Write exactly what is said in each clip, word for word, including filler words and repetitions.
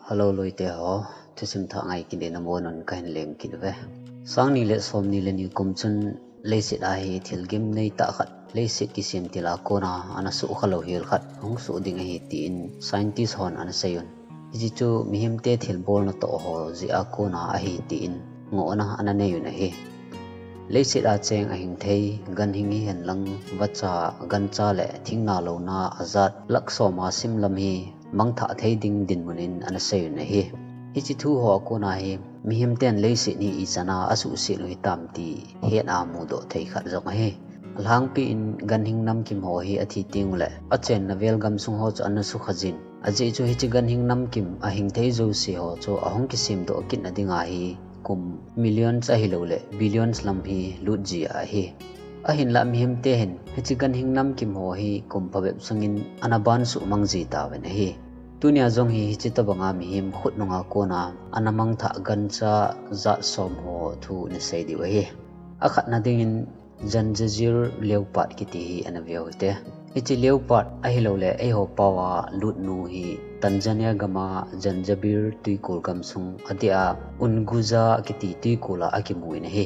Hello loite ho, thusim thah ngai kit ding na mo nun kahin lem kit uve. Sang ni le som ni le ni kum chun leiset a hi thil gimnei tah khat, leiset kisem til a kona ana suhkha lou hel khat hung suh ding ahi tin scientist hon ana sei un. Hiche chu mihemte thilbolna toh ho jeh a kona ahi tin ngohna ana nei un ahi. Leiset a cheng ahing thei, ganhing hihen lang, vacha, gancha le thingna louna ajat lakh som a sim lam hi mangthah thei ding dinmun in ana sei un ahi. Hiche thu ho a kona hi mihemten leiset hi ichan a asuhset u hitam ti hetna a mudoh thei khat jong ahi. Alhangpi in ganhing namkim ho hi athi teng ule achenna vel gamsung ho chu ana sukha jin. Ajeh chu hiche ganhing namkim ahing thei jouse ho chu ahung kisemdoh kitna dinga hi kum millions ahilouleh billions lam hi lut ji ahi. Ahinlah mihemte hin hiche ganhing namkim ho hi kum phabep sungin ana bansuh mang ji tauvin ahi. Tunia jong hi hiche tobanga mihem khutnunga kona ana mangthah gancha jat som ho thu nasei diu ahi. Akhatna dingin Zangezur leopard kiti hi ana veu hite. Hiche leopard ahilouleh eiho paova lutnu hi Tanzania gama Zanzibar twikol gamsung adeh a Unguja kiti twikol a akimu in ahi.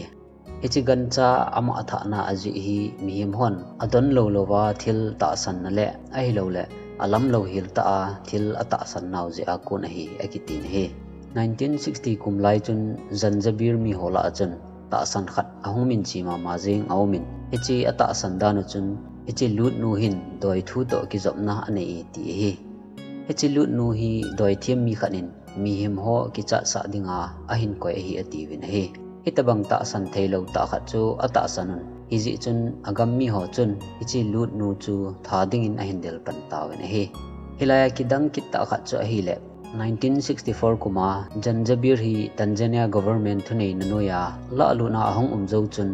Hiche gancha ama athahna ajeh hi mihem hon adon lou louva thil tahsanna le ahilouleh alam louhel tah a thil atahsan nau jeh a kon ahi akitin ahi. Nineteen sixty kum lai chun Zanzibar mi ho lah a chun tahsan khat ahung minchi mama jeng aumin, hiche atahsan dan u chun hiche lutnu hin doithu toh kijopna anei e ti ahi. Hiche lutnu hi doithem mi khat in mihem ho kichatsah dinga ahin koi ahi atiuvin ahi. Hitobang tahsan theilou tah khat chu atahsan un. Hijeh chun agam mi ho chun hiche lutnu chu tha dingin ahin del pan tauvin ahi. Hilai a kidang kit tah khat chu ahileh nineteen sixty-four kum a Zanzibar hi Tanzania government thuneina noiya lahlutna ahung um jou chun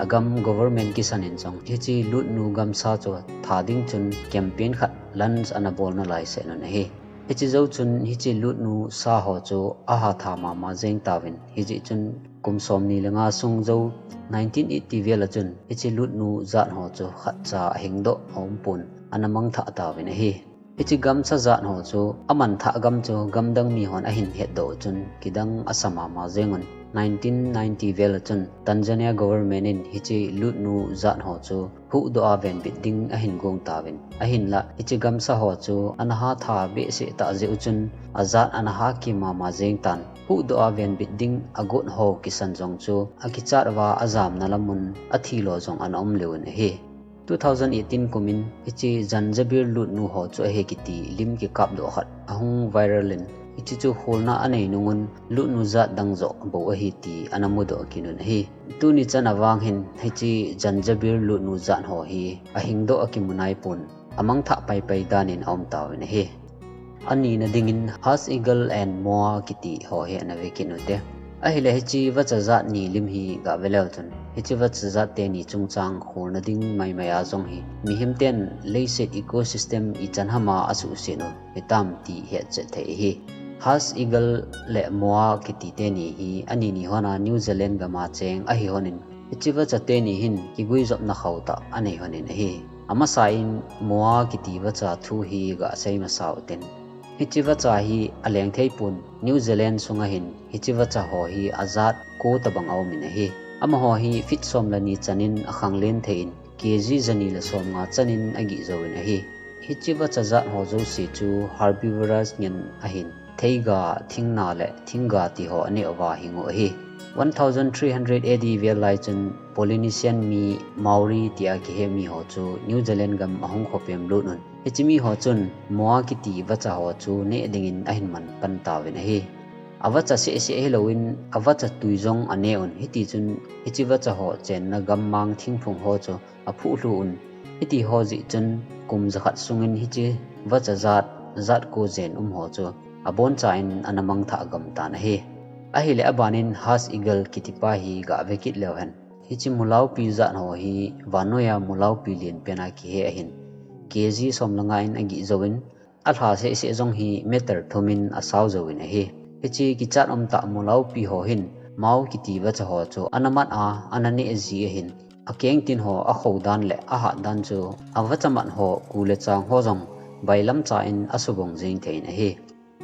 agam government kisan in jong hiche lutnu gamsa chu tha ding chun campaign khat launch ana bol nalai seh un ahi. Hiche jou chun hiche lutnu sa ho chu ahatha mama jeng tauvin, hijeh chun kum som ni le nga sung jou nineteen eighty vel a chun hiche lutnu jat ho chu khatcha ahingdoh aumpon ana mangthah tauvin ahi. Hiche gamsa jat ho chu amanthah gam chu gamdang mi hon ahin hetdoh u chun kidang asa mama jeng un, nineteen ninety vel a chun Tanzania government in hiche lutnu jat ho chu huhdoh a venbit ding ahin gong tauvin. Ahinlah hiche gamsa ho chu ana hatha behseh tah jeh u chun ajat ana hakim mama jeng tan. Huhdoh a venbit ding agot ho kisan jong chu akichat uva ajamna lam un athilo jong ana um lheh un ahi. Two thousand eighteen kum in hiche Zanzibar lutnu ho chu ahi kiti lim kikapdoh khat ahung viral in, hiche chu kholna anei nung un lutnu jat dang joh bou ahi ti ana mudoh kit un ahi. Tuni chan a vang hin hiche Zanzibar lutnu jat ho hi ahingdoh akimu naipon, amangthah paipai dan in aum tauvin ahi. Anina dingin Hass Eagle and Moa kiti ho hi ana ve kit u hite. Ahileh hiche vacha jat ni lim hi gah ve leu chun, hiche vacha jat teni chungchang kholna ding maimai a jong hi mihem ten leiset ecosystem ichan ham a asuhset u hitam ti hetchet thei ahi. Hass Eagle le Moa kiti teni hi anini hon a New Zealand gam a cheng ahi hon in, hiche vacha teni hin kiguijopna khauhtah anei hon in ahi. Amasa in Moa kiti vacha thu hi gah sei masa u hite. Hiche vacha hi aleng thei pon, New Zealand sunga hin hiche vacha ho hi ajat ko tobang aum in ahi. Amaho hi feet som le ni chan in akhanglen thei in, kg jani le som nga chan in agih jou in ahi. Hiche vacha jat ho jouse chu herbivorous ngen ahin, theiga, thingna le thingga ti ho aneh uva hing u ahi. One thousand three hundred A D vel lai chun Polynesian mi Maori tia kihe mi ho chu New Zealand gam ahung khopem lut un. Hiche mi ho chun Moa kiti vacha ho chu neh dingin ahin man pan tauvin ahi. Avacha sehseh hilou in avacha tui jong aneh un, hiti chun hiche vacha ho chenna gammang thingphung ho chu aphuh lhu un. Hiti ho jeh chun kum jakhat sungin hiche vacha jat, jat ko jen um ho chu aboncha in ana mangthah gam tan ahi. Ahileh abanin Hass Eagle kiti pa hi gah ve kit leu hen. Hiche mulaupi jat ho hi vannoiya mulaupi lenpen a kihe ahin, kg som le nga in agih jouvin, alha sehseh jong hi meter thum in asao jouvin ahi. Hiche kichat umtah mulaupi ho hin Mao kiti vacha ho chu ana mat a, ana neh ji ahin, akengtin ho akhou dan le ahat dan chu avacha mat ho ku le chang ho jong bailamcha in asubong jeng thei in ahi.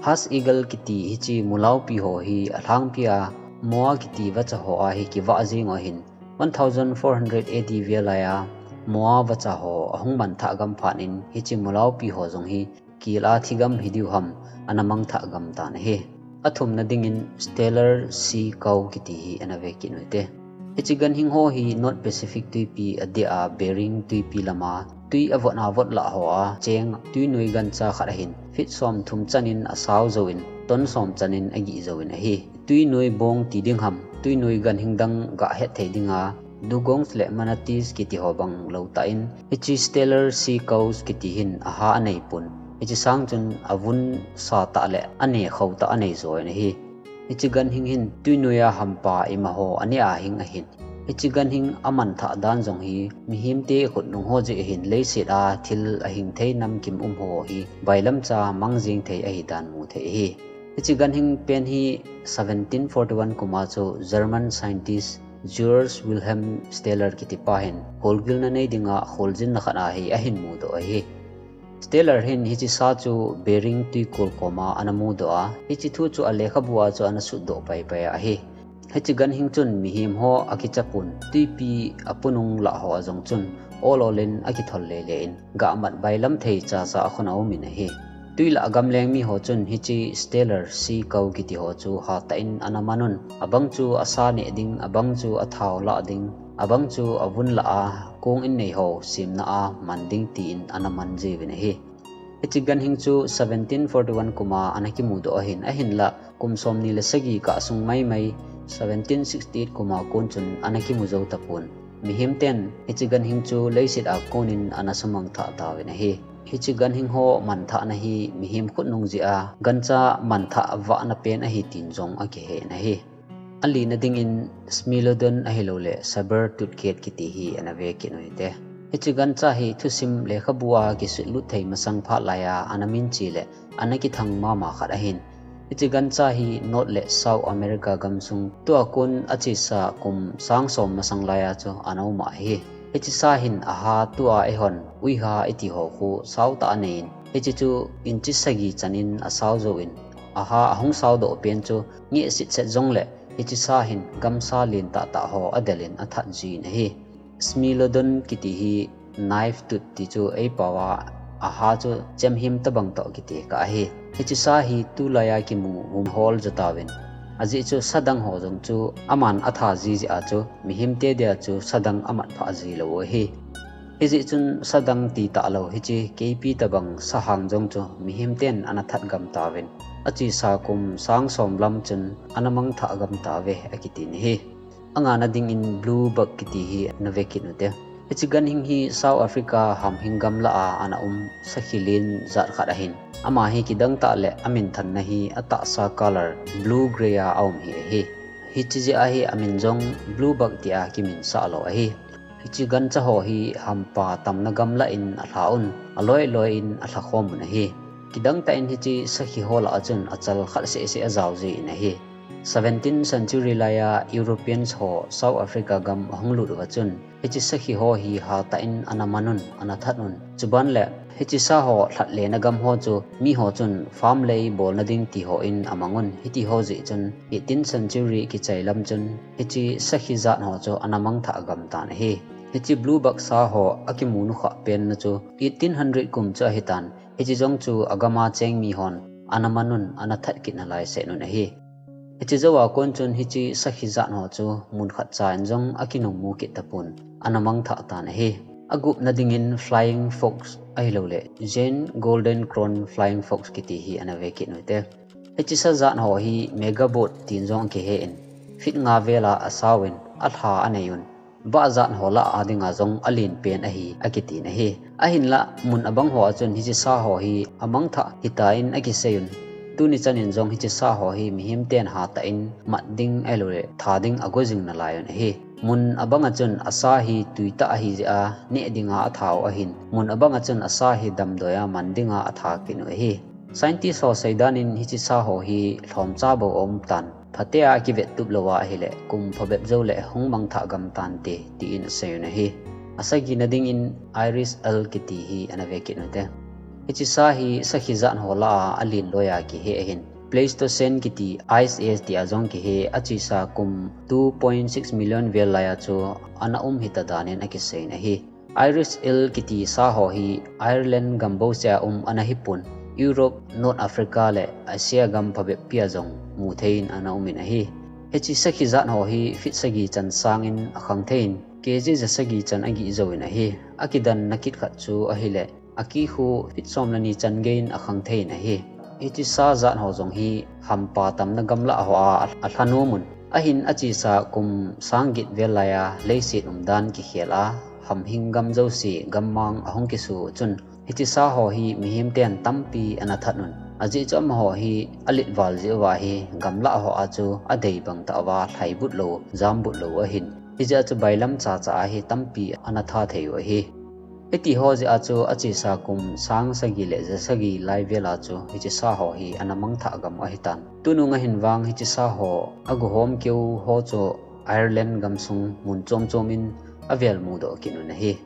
Harz Eagle kiti hiche mulaupi ho hi alhangpi a Moa kiti vacha ho a hi kivah jing u ahin, one thousand four hundred A D vel a Moa vacha ho ahung manthah gam phat in hiche mulaupi ho jong hi kila thigam hidiu ham ana mangthah gam tan ahi. Athumna dingin Stellar Sea Cow kiti hi ana ve kit u hite. Hiche ganhing ho hi North Pacific tuipi adeh a Bering tuipi lama tui avot a vot lah ho a cheng tuinoi gancha khat ahin, feet somthum chanin asao jouvin, ton som chanin agih jouvin ahi. Tuinoi bong ti ding ham, tuinoi ganhing dang gah het thei dinga, dugongs le manatees kiti ho bang lou tah in, hiche Stellar Sea Cows kiti hin aha anei pon. Hiche sang chun avun sa tah le ane khou tah anei jouvin ahi. Hiche ganhing hin tuinoi a hampa ima ho aneh a hing ahin. Hiche ganhing amanthah dan jong hi mihemte khutnung ho jeh hin leiset a thil ahing thei namkim um ho hi bailamcha mang jing thei ahi dan mu thei ahi. Hiche ganhing pen hi seventeen forty-one kum a chu German scientist George Wilhelm Stellar kiti pa hin kholgilna nei dinga kholjinna khat a hi ahin mudoh ahi. Stellar hin hiche sa chu Bering tuikol koma ana mudoh a, hiche thu chu alekhabu a chu ana sutdoh paipai ahi. Hiche ganhing chun mihem ho akicha pon, tuipi apunung lah ho a jong chun ol ol in akithol lele in, gah mat bailam thei chacha akhun aumin ahi. Tui lah gamleng mi ho chun hiche Stellar Sea Cow kiti ho chu hatah in ana man un, abang chu asa neh ding, abang chu athao lah ding, abang chu avun lah a kong innei ho semna a man ding tin ana man jiuvin ahi. Hiche ganhing chu seventeen forty-one kum a ana kimudoh ahin, ahinlah kum somni le sagi kah sung maimai seventeen sixty-eight kum a kon chun ana kimu jou tapon. Mihemten hiche ganhing chu leiset a konin ana sumang thah tauvin ahi. Hiche ganhing ho manthahna hi mihem khutnung jeh a gancha manthah vahna pen ahi tin jong akihen ahi. Alina dingin Smilodon ahilouleh Saber Tooth Cat kiti hi ana ve kit u hite. Hiche gancha hi thusim lekhabu a kisutlut thei masang phat laiya ana minche le ana kithang mama khat ahin. Hiche gancha hi North le South America gamsung tua kon achesa kum sang som masang laiya chu ana um ahi. Hiche sa hin aha tua eihon uiha iti ho khu sao tah anei in, hiche chu inchi sagi chanin asao jouvin, aha ahung saodoh pen chu ngeh sitset jongle hiche sa hin gamsa len tahtah ho adel in athat jin ahi. Smilodon kiti hi knife tooth ti chu eipao a, aha chu chemhim tobang toh kiti kah ahi. Hiche sa hi tulaiya kimu hom hol jo tauvin, ajeh chu sa dang ho jong chu aman atha ji jeh a chu mihemte dia chu sa dang amat phah ji lou u ahi. Hijeh chun sa dang ti talou hiche keipi tobang sahang jong chu mihemten ana that gam tauvin, achesa kum sang som lam chun ana mangthah gam tauve akitin ahi. Angana dingin Blue Buck kiti hi ana ve kit u hite. Hiche ganhing hi South Africa hamhing gamlah a ana um sakhi len jat khat ahin, ama hi kidang tah le amin thanna hi atahsa color blue grey a aum hi ahi. Hiche jeh a hi amin jong Blue Buck tia kiminsah lou ahi. Hiche gancha ho hi hampa tamna gamlah in alha un, aloi loi in alha khom un ahi. Kidang tah in hiche sakhi ho lah a chun achal khat seh seh ajao jin ahi. Seventeenth century laiya Europeans ho South Africa gam ahung lut uva chun hiche sakhi ho hi hatah in ana man un, ana that un. Chuban le hiche sa ho lhatlena gam ho chu miho chun farm lei bolna ding ti ho in amang un, hiti ho jeh chun eighteenth century kichai lam chun hiche sakhi jat ho chu ana mangthah gam tan ahi. Hiche Blue Buck sa ho akimunu khah penna chu eighteen hundred kum chu ahitan, hiche jong chu agama cheng mihon ana man un, ana that kit nalai seh un ahi. Hiche jouva kon chun hiche sakhi jat ho chu mun khatcha in jong akinungmu kit tapon, ana mangthah tan ahi. Agupna dingin Flying Fox ahilouleh Jane Golden Crown Flying Fox kiti hi ana ve kit u hite. Hiche sa jat ho hi Megaboth tin jong akihen, feet nga vel a asaovin, alha anei un, vah jat ho lah a dinga jong alen pen ahi akitin ahi. Ahinlah mun abang ho a chun hiche sa ho hi amangthah hitan akisei un, tuni chanin jong hiche sa ho hi mihemten hatah in mat ding ahilouleh tha ding ago jing nalai un ahi. Mun abang a chun asa hi tuitah ahi jeh a neh dinga atha u ahin, mun abang a chun asa hi damdoi a man dinga atha kit u ahi. Scientist ho seidan in hiche sa ho hi lhomcha bou aum tan, phatea kivettup louva ahileh kum phabep jouleh hung mangthah gam tante, tin asei un ahi. Asagina dingin Irish Elk kiti hi ana ve kit u hite. Hiche sa hi sakhi jat ho lah a alen loi a kihe ahin. Pleistocene kiti Ice Age tia jong kihe, achesa kum two point six million vel lai a chu ana um hita dan in akiseiyin ahi. Irish Eel kiti sa ho hi Ireland gam bouseh a um ana hipon, Europe, North Africa le Asia gam phabep pi a jong muthei in ana um in ahi. Hiche sakhi jat ho hi feet sagi chan sang in akhang thei in, K G ja sagi chan agih jouvin ahi. Akidanna kit khat chu ahileh, akikhu feet som le ni chan gei in akhang thei in ahi. Hiche sa jat ho jong hi hampa tamna gamlah ho a alha nom un. Ahin achesa kum sang get vel lai a leiset umdan kikhel a, hamhing gam jouse gammang ahung kisu chun, hiche sa ho hi mihem ten tampi ana that un. Ajeh chu amaho hi alet val jeh uva hi gamlah ho a chu adei bang tah uva lhaibut lou, jambut lou ahin. Hijeh a chu bailam chacha a hi tampi ana that thei u ahi. Hiti ho jeh a chu achesa kum sang sagi le ja sagi lai vel a chu hiche sa ho hi ana mangthah gam u ahitan. Tunung ahin vang hiche sa ho aguhom keu ho chu Ireland gamsung mun chom chom in avel mudoh kit un ahi.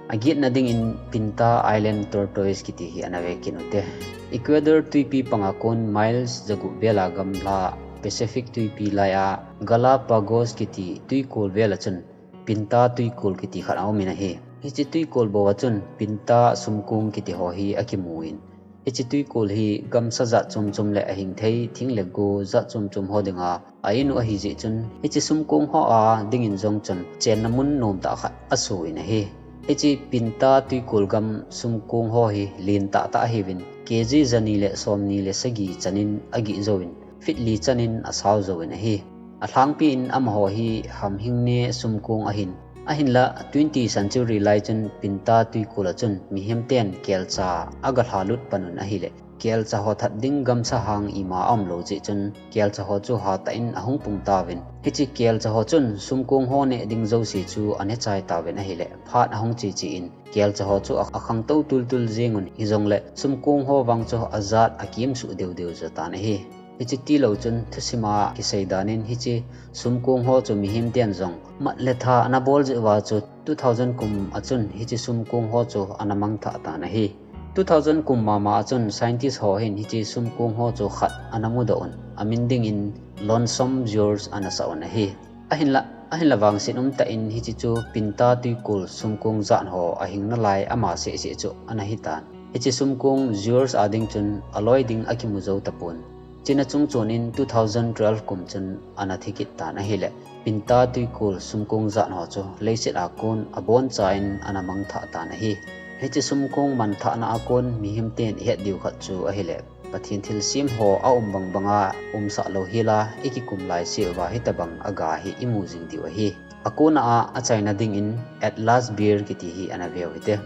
Agetna dingin Pinta Island Tortoise kiti hi ana ve kit ute. Ecuador tuipi panga kon miles jagup vel a gamla Pacific tuipi lai a Galapagos kiti tuikol vel a chun Pinta tuikol kiti khat aumin ahi. Hiche tuikol bou a chun Pinta sumkong kiti ho hi akimun. Hiche tuikol hi gamsa jat chom chom le ahing thei thing le go jat chom chom ho dinga a-in u ahi jeh chun, hiche sumkong ho a dingin jong chun chenna mun nom tah khat asoh in ahi. Hiche Pinta tuikol gam sumkong ho hi len tah tah ahiuvin, K G jani le somni le sagi chan in agih jouvin, feet li chan in asao jouvin ahi. Alhangpi in amaho hi hamhing ne sumkong ahin. Ahinla twenty century lai chun Pinta tuikol a chun mihem ten kelcha agalha lut pan un ahileh, kelcha ho that ding gamsa hang ima aum lou jeh chun kelcha ho chu hatah in ahung pung tauvin. Hiche kelcha ho chun sumkong ho neh ding jouse chu aneh chai tauvin ahileh, phat ahung che che in kelcha ho chu akhangtou tul tul jeng un, hijongleh sumkong ho vang chu ajat akimsuh deu deu jo tan ahi. Hiche tilou chun thusim a kisei dan in hiche sumkong ho chu mihem ten jong mat le tha ana bol jeh uva chu two thousand kum a chun hiche sumkong ho chu ana mangthah tan ahi. Two thousand kum mama a chun scientist ho hin hiche sumkong ho chu khat ana mudoh un, amin dingin Lonesome George ana sah un ahi. Ahinla, ahinla vangset umtah in hiche chu Pinta tuikol sumkong jat ho ahing nalai ama seh seh chu ana hitan. Hiche sumkong George a ding chun aloi ding akimu jou tapon. Chuna chung chon in two thousand twelve kum chun ana thi kit tan ahileh, Pinta tuikol sumkong jat ho chu leiset a kon aboncha in ana mangthah tan ahi. Hiche sumkong manthahna a kon mihem ten ihet diu khat chu ahileh, Pathen thilsem ho aum bang banga umsah lou hela ikikum lai seh uva hitabang aga hi imu jing diu ahi. Akona a achaina dingin Atlas bear kiti hi ana veu hite.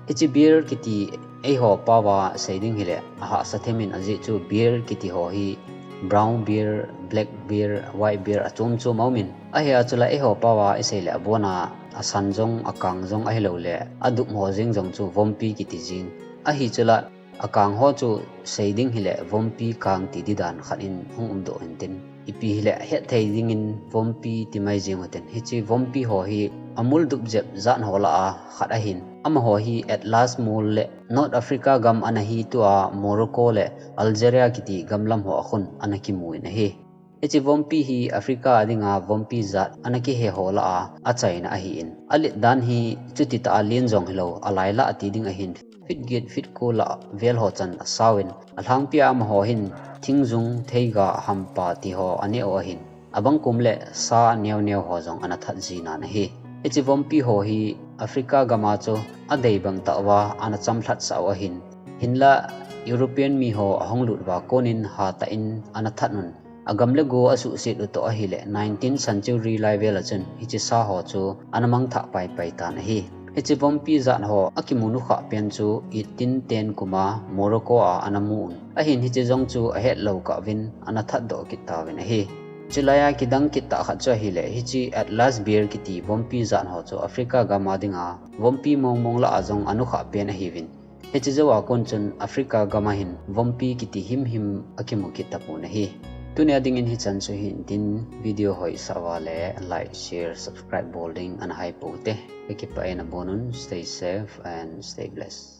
Hiche bear kiti eiho paova sei ding hileh ahahsa them in, ajeh chu bear kiti ho hi brown bear, black bear, white bear achom chom aumin. Ahia chule eiho paova isei leh abona asan jong, akang jong ahilouleh adup ho jeng jong chu vompi kiti jing. Ahi chule akang ho chu sei ding hileh vompi kang ti didan khat in hung umdoh hintin. Ipi hileh hetthei dingin vompi ti mai jeng utin. Hiche vompi ho hi amul dup jep jat ho lah a khat ahin. Amaho hi Atlas mol le North Africa gam ana hi tua Morocco le Algeria kiti gamlam ho a khun ana kimun ahi. Hiche vompi hi Africa a dinga vompi jat ana kihe ho lah a achaina ahin. Alet dan hi chuti tah a len jong hilou, alai lah ti ding ahin. Feet get, feet ko lah vel ho chan asaovin. Alhangpi a amaho hin thingjung, theiga, hampa ti ho aneh u ahin. Abang kum le sa neo neo ho jong ana that jinan ahi. Hiche vompi ho hi Africa gam a chu adei bang tah uva ana chamlhat sah u ahin. Hinla European mi ho ahung lut uva kon in hatah in ana that un. Agam le go asuhset u toh ahileh, nineteenth century lai vel a chun hiche sa ho chu ana mangthah pai pai tan ahi. Hiche vompi jat ho akimu nukhah pen chu eighteen ten kum a Morocco a ana mu un. Ahin hiche jong chu ahet lou kah uvin ana that doh kit tauvin ahi. Chulai a kidang kit tah khat chu ahileh, hiche Atlas bear kiti vompi jat ho chu Africa gam a dinga vompi mong mong lah a jong anukhah pen ahiuvin. Hiche jou a kon chun Africa gam a hin vompi kiti him him akimu kit tapon ahi. Tunia dingin hichan chu hintin, video hoisah uva le like, share, subscribe bol ding ana hai pou te. Kakipah e nabon un, stay safe and stay blessed.